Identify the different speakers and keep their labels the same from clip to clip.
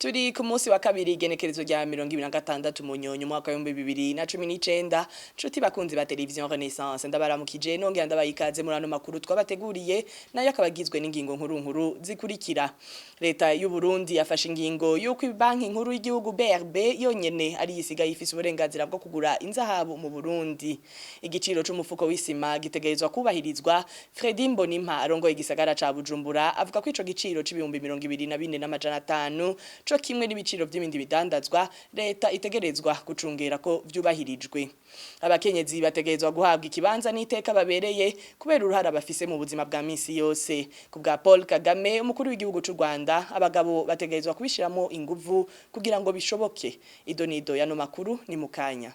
Speaker 1: Turi ku munsi wa kabiri, igenekerezo rya 26 Munyonyo, umwaka wa 2019. Nshuti bakunzi ba Television Renaissance, ndabaramukije, nongera ndabaha ikaze muri ano makuru twabateguriye, nayo akaba agizwe n'ingingo nkuru nkuru zikurikira: Leta y'u Burundi yafashe ingingo y'uko Banki Nkuru y'Igihugu BRB yonyene ari yisigaye ifise uburenganzira bwo kugura inzahabu mu Burundi. Igiciro c'umufuko w'isima gitegerezwa kubahirizwa. Fredy Mbonimpa, arongoye igisagara ca Bujumbura, avuga ko ico giciro c'24,500 co kimwe n'ibiciro by'ibindi bidandazwa, leta itegerezwa gucungera ko vyubahirijwe. Abakenyezi bategerezwa guhabwa ikibanza n'iteka babereye kubera uruhara bafise mu buzima bwa misi yose. Ku bwa Paul Kagame, umukuru w'igihugu c'u Rwanda, abagabo bategerezwa kubishiramo inguvu kugira ngo bishoboke. Ido nido yano makuru ni mukanya.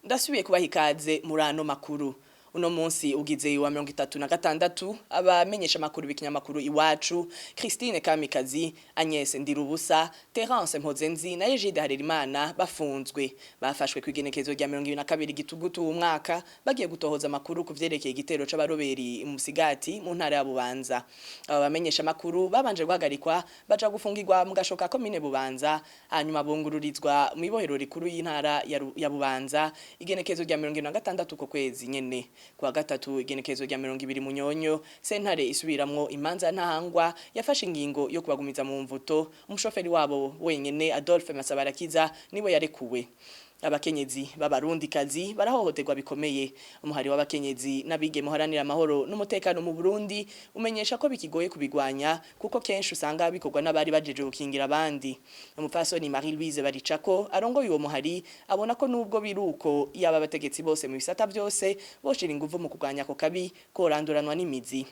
Speaker 1: Ndasubiye kubaha ikaze muri ano makuru. Uno munsi ugize wa 36 abamenyesha makuru b'ikinyamakuru Iwacu, Christine Kamikazi, Agnes Ndirubusa, Terence Mpozenzi na Egide Harerimana, bafunzwe. Bafashwe kwigenekezo rya 22 Gitugutu umwaka, bagiye gutohoza amakuru ku vyerekeye igitero c'abaroberi mu Musigati, mu ntara ya Bubanza. Aba bamenyesha makuru babanje guhagarikwa, baja gufungirwa mu gashoka komine Bubanza, hanyuma bungururizwa mu ibohero rikuru y'intara ya Bubanza igenekezo rya 26 ko kwezi nyene. Kuwa gatatu, igenekezo rya 20 Munyonyo, sentare isubiramwo imanza ntahangwa yafashe ingingo yo kubagumiza mu mvuto. Umushoferi wabo wenyene, Adolphe Masabarakiza, niwe yarekuwe. Abakenyezi b'Abarundikazi barahohoterwa bikomeye. Umuhari w'abakenyezi n'abigeme muharanira amahoro n'umutekano mu Burundi umenyesha ko bikigoye kubigwanya, kuko kenshi usanga bikorwa n'abari bajeje gukingira abandi. Umupfasoni Marie Louise Baricako, arongoye uwo muhari, abona ko nubwo biruko, yaba abategetsi bose mu bisata byose boshira inguvu mu kugwanya ako kabi, koranduranwa n'imizi.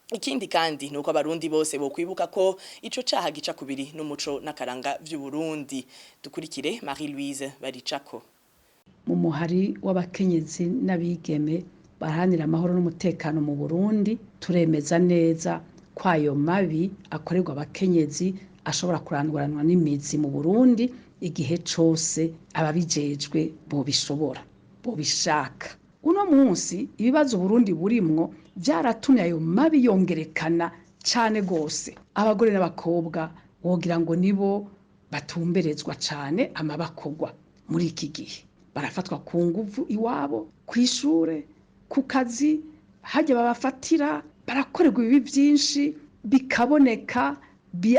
Speaker 1: Ikindi kandi nuko Abarundi bose bokwibuka ko ico caha gica kubiri n'umuco n'akaranga vy'u Burundi. Dukurikire Marie Louise Baricako.
Speaker 2: Mu muhari w'abakenyezi n'abigeme baharanira amahoro n'umutekano mu Burundi, turemeza neza ko ayo mabi akorerwa abakenyezi ashobora kuranduranwa n'imizi mu Burundi igihe cose ababijejwe bobishobora, bobishaka. Uno munsi ibibazo Burundi burimwo vyaratumye ayo mabi yongerekana cane gose. Abagore n'abakobwa wogira ngo nibo batumberezwa cane amabakorwa muri iki gihe. Barafatwa ku nguvu iwabo, kw'ishure, ku kazi, harya babafatira, barakorerwa ibibi vyinshi bikaboneka,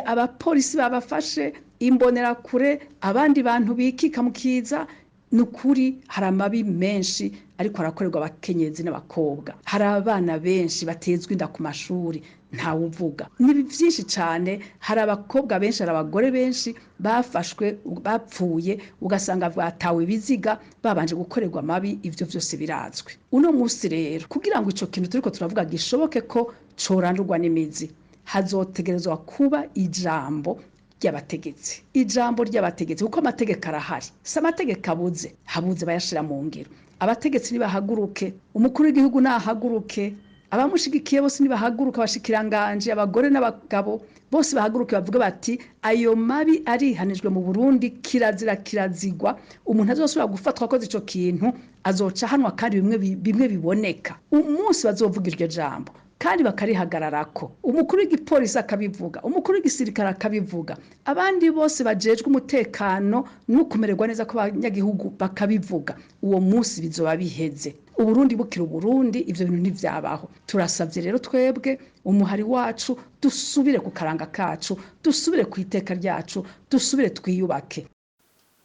Speaker 2: abapolisi babafashe, imbonerakure, abandi bantu bikika mu kiza. Ni ukuri hari amabi menshi ariko arakorerwa abakenyezi n'abakobwa. Hari abana benshi batezwa inda ku mashuri, ntawuvuga. Ni byinshi cyane. Hari abakobwa benshi, hari abagore benshi bafashwe, bapfuye, ugasanga batawe ibiziga babanje gukorerwa amabi. Ivyo vyose birazwi. Uno munsi rero, kugira ngo ico kintu turiko turavuga gishoboke ko corandurwa n'imizi, hazotegerezwa kuba ijambo ry'abategetsi, ijambo ry'abategetsi, kuko amategeko arahari, si amategeko abuze, habuze bayashira mu ngiro. Abategetsi nibahaguruke, umukuru w'igihugu nahaguruke, abamushigikiye bose nibahaguruke, abashikiranganje, abagore n'abagabo bose bahaguruke, bavuge bati: "Ayo mabi arihanijwe mu Burundi, kirazira, kirazigwa. Umuntu azosubira gufatwa akoze ico kintu azoca ahanwa." Kandi bimwe bimwe biboneka, umunsi bazovuga iryo jambo kandi bakarihagararako, umukuru w'igipolisi akabivuga, umukuru w'igisirikare akabivuga, abandi bose bajejwe umutekano no kumererwa neza kw'abanyagihugu bakabivuga, uwo munsi bizoba biheze. Uburundi bukira Uburundi, ivyo bintu ntivyabaho. Turasavye rero twebwe umuhari wacu, dusubire ku karanga kacu, dusubire ku iteka ryacu, dusubire twiyubake.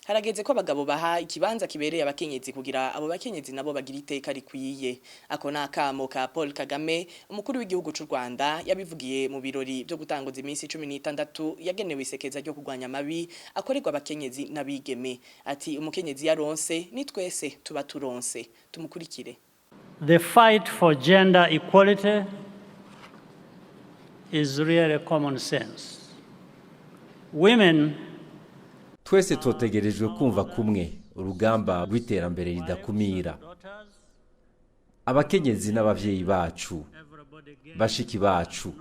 Speaker 1: Harageze ko abagabo baha ikibanza kibereye abakenyezi kugira abo bakenyezi nabo bagira iteka rikwiye. Ako ni akamo ka Paul Kagame, umukuru w'igihugu c'u Rwanda. Yabivugiye mu birori byo gutanguza iminsi 16 yagenewe isekeza ryo kurwanya amabi akorerwa abakenyezi n'abigeme. Ati: "Umukenyezi yaronse, ni twese tuba turonse." Tumukurikire.
Speaker 3: The fight for gender equality is really common sense. Women
Speaker 4: Twese totegerejwe kumva kumwe urugamba rw'iterambere ridakumira. Abakenyezi n'abavyeyi bacu, bashiki bacu,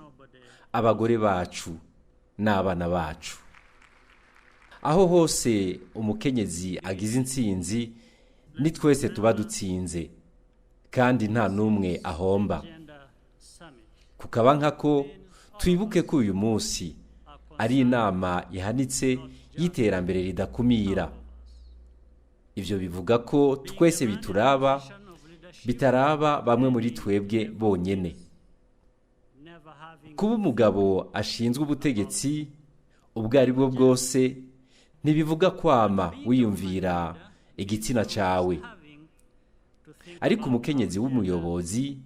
Speaker 4: abagore bacu n'abana bacu. Aho hose umukenyezi agize intsinzi, ni twese tuba dutsinze, kandi nta n'umwe ahomba. Kukaba nkako twibuke ko uyu munsi ari inama ihanitse y'iterambere ridakumira. Ivyo bivuga ko twese bituraba, bitaraba bamwe muri twebwe bonyene. Kuba umugabo ashinzwe ubutegetsi ubwo ari bwo bwose ntibivuga kwama wiyumvira igitsina cawe, ariko umukenyezi w'umuyobozi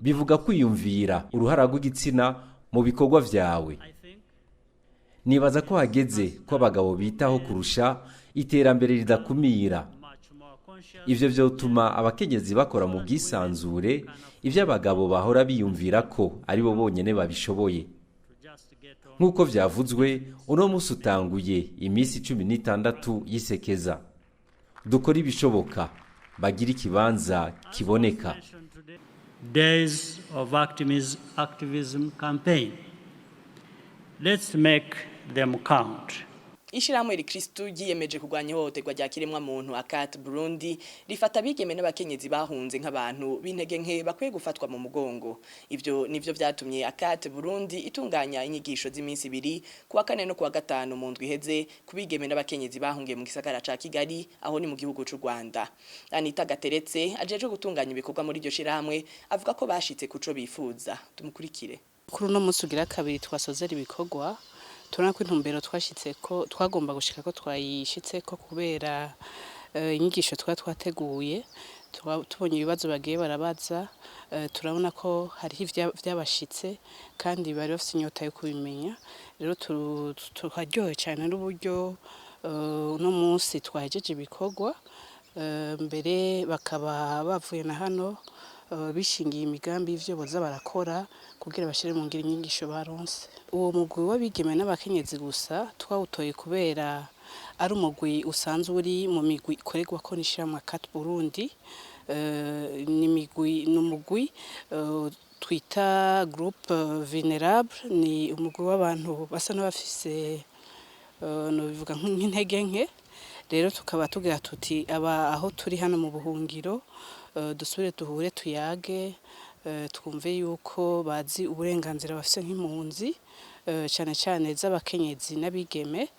Speaker 4: bivuga kwiyumvira uruhara rw'igitsina mu bikorwa vyawe. Nibaza ko hageze ko abagabo bitaho kurusha iterambere ridakumira. Ivyo vyotuma abakenyezi bakora mu bwisanzure ivyo abagabo bahora biyumvira ko ari bo bonyene babishoboye. Nk'uko vyavuzwe, uno musi utanguye iminsi 16 y'isekeza. Dukora ibishoboka bagira ikibanza kiboneka.
Speaker 3: Days of activism campaign. Let's make them count.
Speaker 1: Ishirahamwe Rikristu ryiyemeje kurwanya ihohoterwa rya kiremwa muntu ACAT Burundi rifata abigeme n'abakenyezi bahunze nk'abantu b'intege nke bakwiye gufatwa mu mugongo. Ivyo nivyo vyatumye ACAT Burundi itunganya inyigisho z'iminsi ibiri, kuwa kane no kuwa gatanu mu ndwi iheze, ku bigeme n'abakenyezi bahungiye mu gisagara ca Kigali, aho ni mu gihugu c'u Rwanda. Anita Gateretse ajejwe gutunganya ibikorwa muri iryo shirahamwe avuga ko bashitse kuco bifuza. Tumukurikire.
Speaker 5: Kuri uno munsi ugira kabiri twasozera ibikorwa, turabona ko intumbero twashitse ko twagomba gushika ko twayishitse ko, kubera inyigisho twateguye, tubonye ibibazo bagiye barabaza, turabona ko hariho ivyabashitse kandi bari bafise inyota yo kubimenya. Rero tukaryohewe cyane n'uburyo uno munsi twahejeje ibikorwa, mbere bakaba bavuye na hano bishingiye imigambi y'ivyo boza barakora kugira bashire mu ngiro inyigisho baronse. Uwo mugwi w'abigeme n'abakenyezi gusa twawutoye kubera ari umugwi usanzwe uri mu migwi ikorerwako n'ishirahamwe ACAT Burundi. Ni umugwi twita groupe vulnérable, ni umugwi w'abantu basa n'abafise nobivuga nk'intege nke. Rero tukaba tugira tuti aba aho turi hano mu buhungiro, dusubire duhure, tuyage, twumve yuko bazi uburenganzira bafise nk'impunzi, cane cane z'abakenyezi n'abigeme,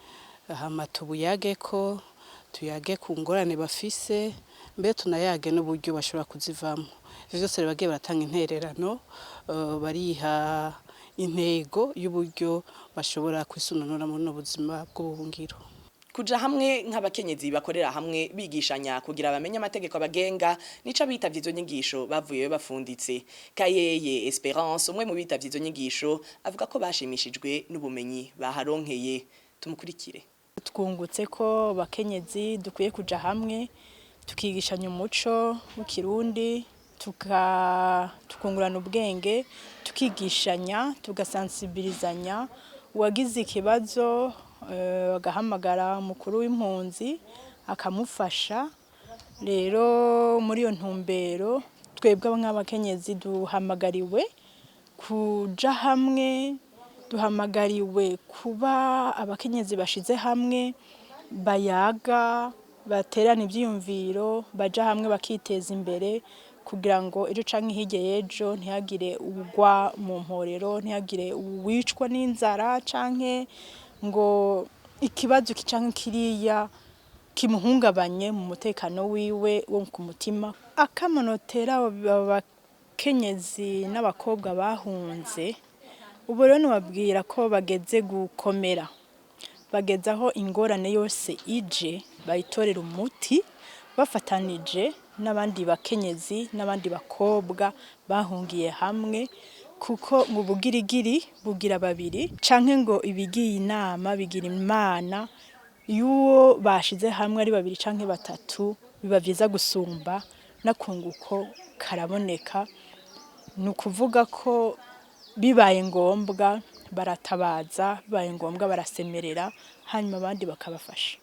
Speaker 5: hama tubuyage ko tuyage ku ngorane bafise, mbere tunayage n'uburyo bashobora kuzivamo. Ivyo vyose rero bagiye baratanga intererano, bariha intego y'uburyo bashobora kwisununura muri buno buzima bw'ubuhungiro.
Speaker 1: Kuja hamwe nk'abakenyezi bakorera hamwe bigishanya kugira bamenye amategeko abagenga nico abitavye izo nyigisho bavuyeyo bafunditse. Kayeye Esperance, umwe mu bitavye izo nyigisho, avuga ko bashimishijwe n'ubumenyi baharonkeye. Tumukurikire.
Speaker 6: Twungutse ko abakenyezi dukwiye kuja hamwe tukigishanya umuco w'ikirundi, tukungurana ubwenge, tukigishanya, tugasansibirizanya. Uwagize ikibazo agahamagara umukuru w'impunzi akamufasha. Rero muri iyo ntumbero twebwe nk'abakenyezi duhamagariwe kuja hamwe, duhamagariwe kuba abakenyezi bashize hamwe, bayaga, baterana ivyiyumviro, baja hamwe bakiteza imbere kugira ngo ejo canke hirya y'ejo ntihagire uwugwa mu mporero, ntihagire uwicwa n'inzara canke ngo ikibazo iki canke kiriya kimuhungabanye mu mutekano wiwe wo ku mutima. Akamo notera abo bakenyezi n'abakobwa bahunze ubu rero, nobabwira ko bageze gukomera, bageze aho ingorane yose ije bayitorera umuti bafatanije n'abandi bakenyezi n'abandi bakobwa bahungiye hamwe, kuko mu bugirigiri bugira babiri, canke ngo ibigiye inama bigira imana. Iyo uwo bashize hamwe ari babiri canke batatu biba vyiza gusumba, n'akunguko karaboneka. Ni ukuvuga ko bibaye ngombwa baratabaza, bibaye ngombwa barasemerera, hanyuma abandi bakabafasha.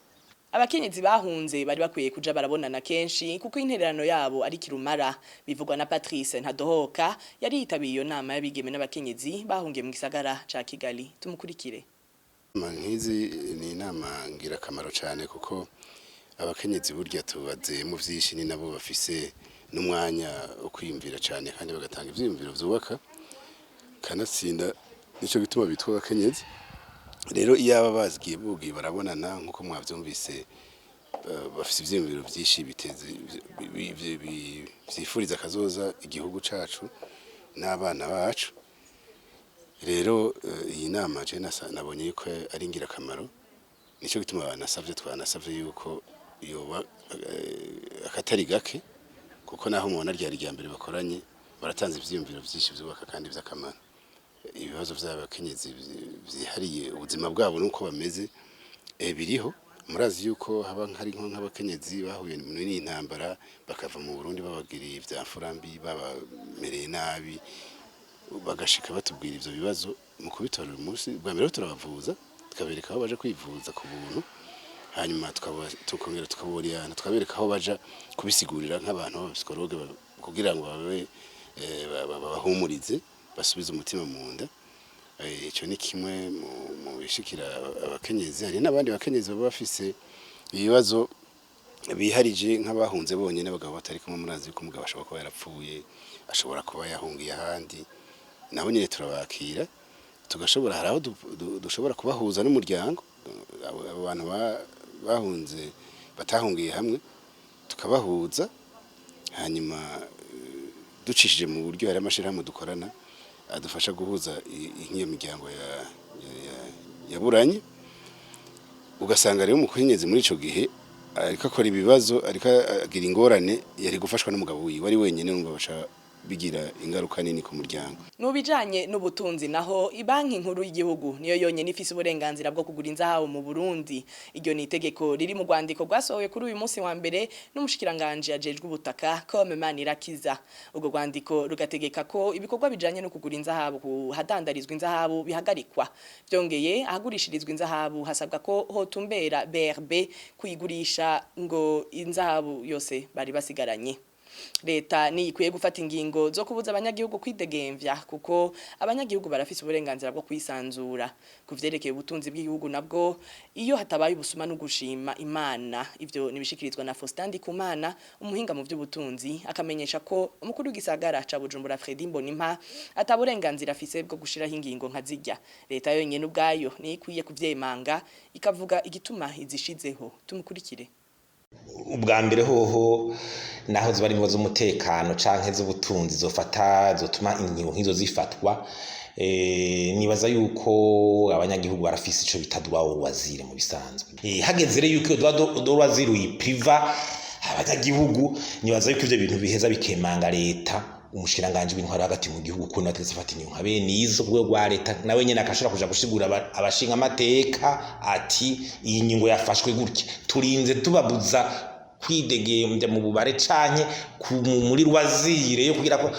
Speaker 1: Abakenyezi bahunze bari bakwiye kuja barabonana kenshi kuko intererano yabo ari kirumara, bivugwa na Patrice Ntadohoka yari yitabiye iyo nama y'abigeme n'abakenyezi bahungiye mu gisagara ca Kigali. Tumukurikire.
Speaker 7: Inama nk'izi ni inama ngirakamaro cyane, kuko abakenyezi burya tubazemo byinshi, ni nabo bafise n'umwanya wo kwiyumvira cyane kandi bagatanga ivyiyumviro vyubaka. Kanatsinda nico gituma bitwa abakenyezi. Rero iyo aba bazigiye bugiye barabonana, nk'uko mwavyumvise, bafise ivyiyumviro vyinshi biteze vyifuriza akazoza igihugu cacu n'abana bacu. Rero iyi nama je nabonye yuko ari ingirakamaro, nico gituma nasavye, twanasavye yuko yoba akatari gake, kuko naho mubona ryari rya mbere bakoranye, baratanze ivyiyumviro vyinshi vyubaka kandi vy'akamaro. Ibibazo vy'abakenyezi vyihariye ubuzima bwabo nuko bameze biriho. Murazi yuko haba hari nk'abakenyezi bahuye n'intambara, bakava mu Burundi babagiriye ivya mfurambi, babamereye nabi, bagashika batubwira ivyo bibazo. Mu kubitora uyu munsi bwa mbere turabavuza, tukabereka aho baje kwivuza ku buntu, hanyuma tukongera tukaboriyana, tukabereka aho baja kubisigurira nk'abantu b'aba psychologues kugira ngo babe babahumurize, basubize umutima mu nda. Ico ni kimwe mu bishikira abakenyezi. Hari n'abandi bakenyezi baba bafise ibibazo biharije, nk'abahunze bonyene abagabo batari kumwe. Murazi yuko umugabo ashobora kuba yarapfuye, ashobora kuba yahungiye ahandi, nabo nyene turabakira, tugashobora, hari aho dushobora kubahuza n'umuryango. Abo bantu bahunze batahungiye hamwe tukabahuza, hanyuma ducishije mu buryo hari amashirahamwe dukorana adufasha guhuza nk'iyo miryango yaburanye. Ugasanga rero umukenyezi muri ico gihe ariko akora ibibazo, ariko agira ingorane, yari gufashwa n'umugabo wiwe, ari wenyine, numva baca bigira ingaruka nini ku muryango.
Speaker 1: Mu bijanye n'ubutunzi naho, ibanki nkuru y'igihugu niyo yonyene ifise uburenganzira bwo kugura inzahabu mu Burundi. Iryo ni itegeko riri mu rwandiko rwasohowe kuri uyu munsi wa mbere n'umushikiranganje ajejwe ubutaka, Come Manirakiza. Urwo rwandiko rugategeka ko ibikorwa bijanye no kugura inzahabu kuhadandarizwa inzahabu bihagarikwa. Byongeye, ahagurishirizwa inzahabu hasabwa ko hotumbera BRB kuyigurisha ngo inzahabu yose bari basigaranye. Leta ni ikwiye gufata ingingo zo kubuza abanyagihugu kwidegemvya, kuko abanyagihugu barafise uburenganzira bwo kwisanzura. Ku vyerekeye ubutunzi bw'igihugu nabwo, iyo hatabaye ubusuma no gushima Imana. Ivyo nibishikirizwa na Faustin Ndikumana, umuhinga mu vy'ubutunzi, akamenyesha ko umukuru w'igisagara ca Bujumbura, Fredy Mbonimpa, ataburenganzira afise bwo gushiraho ingingo nka zirya. Leta yonyene ubwayo ni ikwiye kuvyemanga, ikavuga igituma izishizeho. Tumukurikire.
Speaker 8: Ubwa mbere hoho, naho ziba ari z'umutekano canke z'ubutunzi zofata zotuma ingingo nk'izo zifatwa, nibaza yuko abanyagihugu barafise ico bita droit au loisir mu bisanzwe. Hageze rero yuko iyo droit au loisir uyipriva abanyagihugu, nibaza yuko ivyo bintu biheza bikemanga leta, umushikiranganje w'intwaro hagati mu gihugu, ko nategetse afata ingingo nka bene izo ku rwego rwa leta, nawe nyene akashobora kuja gusigura abashinga amateka ati: "Iyi ngingo yafashwe gutya, turinze tubabuza kwidegembya mu bubare canke muri loisir yo kugira ko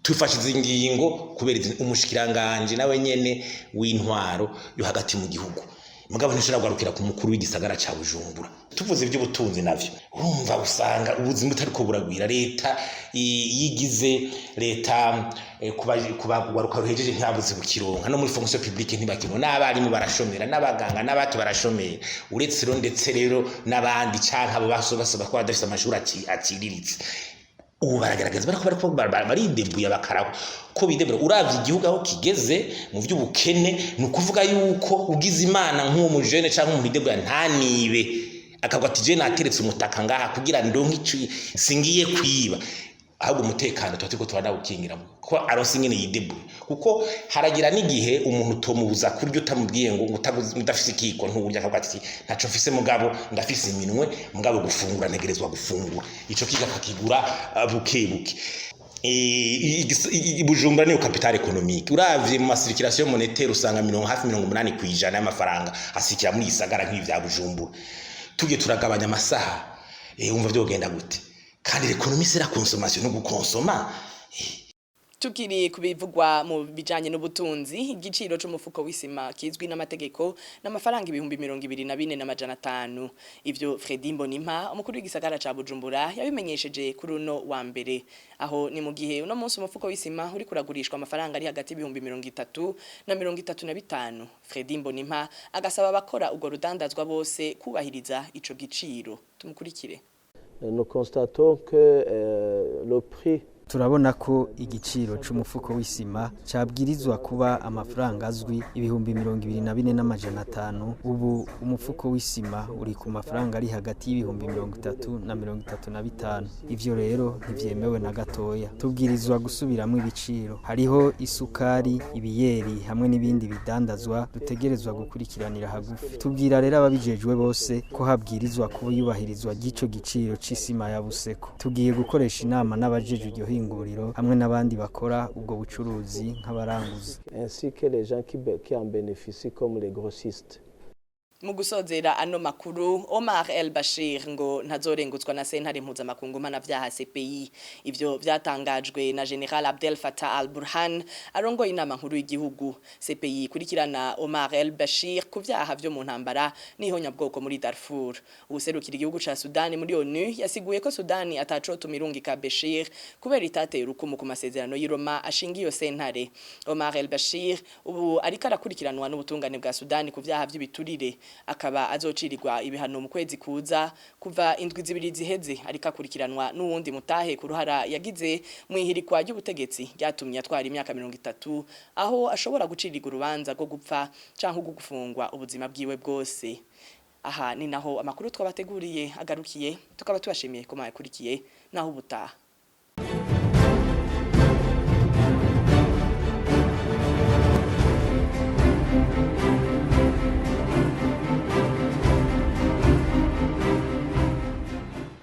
Speaker 8: tufashe izi ngingo kubera umushikiranganje nawe nyene w'intwaro yo hagati mu gihugu." Mugabo ntishobora kugarukira ku mukuru w'igisagara ca Bujumbura. Tuvuze ivy'ubutunzi navyo, urumva usanga ubuzima butariko buragwira. Leta yigize leta kuba ruhejeje ntibabuze bukironka, no muri fonction publique ntibakironka, n'abarimu barashomera, n'abaganga n'abati barashomera, uretse rero ndetse rero n'abandi canke abo basaba ko badafise amashuri aciriritse. Ubu baragaragaza bariko baridebuye, bakaraho ko bidebura. Uravye igihugu aho kigeze mu vy'ubukene, ni ukuvuga yuko ugize Imana nk'uwo mujene canke umuntu idebuya ntanibe, akavuga ati: "Je nateretse umutaka ngaha kugira ndonke ico, singiye kwiba." Ahubwo umutekano tuba turiko turanawukingira ko aronse ingene yidebuye, kuko haragira n'igihe umuntu utomubuza kurya utamubwiye ngo udafise ikiko ntuburya, akavuga ati: "Ntaco mfise, mugabo ndafise iminwe, mugabo gufungura ntegerezwa gufungura." Ico kika akakigura buke buke. Bujumbura niyo capitale économique. Uravye mu ma circulation monétaire, usanga hafi 80% y'amafaranga asikira muri gisagara nk'ibi vya Bujumbura. Tugiye turagabanya amasaha, wumva vyogenda gute? Kandi l'économie, c'est la consommation, no gukonsoma.
Speaker 1: Tukiri kubivugwa mu bijanye n'ubutunzi, igiciro c'umufuko w'isima kizwi n'amategeko n'amafaranga 24,500. Ivyo Fredy Mbonimpa, umukuru w'igisagara ca Bujumbura, yabimenyesheje kuri uno wa mbere. Aho ni mu gihe uno munsi umufuko w'isima uri kuragurishwa amafaranga ari hagati y'30,000 na 35,000. Fredy Mbonimpa agasaba abakora urwo rudandazwa bose kubahiriza ico giciro. Tumukurikire.
Speaker 9: Nous constatons que le prix Turabona ko igiciro c'umufuko w'isima cabwirizwa kuba amafaranga azwi 24,500. Ubu umufuko w'isima uri ku mafaranga ari hagati y'ibihumbi 30 na 35. Ivyo rero ntivyemewe na gatoya, tubwirizwa gusubiramwo ibiciro. Hariho isukari, ibiyeri hamwe n'ibindi bidandazwa dutegerezwa gukurikiranira hagufi. Tubwira rero ababijejwe bose ko habwirizwa kuba yubahirizwa ry'ico giciro c'isima ya Buseko. Tugiye gukoresha inama n'abajejwe iryo hinguriro hamwe n'abandi bakora ubwo bucuruzi nk'abaranguzi.
Speaker 10: Ainsi que les gens qui en bénéficient comme les grossistes.
Speaker 1: Mu gusozera ano makuru, Omar El Bashir ngo ntazorengutswa na sentare mpuzamakungu mpanavyaha CPI. Ivyo vyatangajwe na General Abdel Fattah Al Burhan arongoye inama nkuru y'igihugu. CPI ikurikirana Omar El Bashir ku vyaha vyo mu ntambara n'ihonyabwoko muri Darfur. Uwuserukira igihugu ca Sudani muri ONU yasiguye ko Sudani atacotuma irungika Bashir kubera itateye urukumu ku masezerano y'i Roma ashinga iyo sentare. Omar El Bashir ubu ariko arakurikiranwa n'ubutungane bwa Sudani ku vyaha vy'ibiturire, akaba azocirirwa ibihano mu kwezi kuza. Kuva indwi 2 ziheze ariko akurikiranwa n'uwundi mutahe ku ruhara yagize mu ihirikwa ry'ubutegetsi ryatumye atwara imyaka 30, aho ashobora gucirirwa urubanza rwo gupfa canke rwo gufungwa ubuzima bwiwe bwose. Aha ni naho amakuru twabateguriye agarukiye, tukaba tubashimiye ko mwayakurikiye. Naho ubutaha.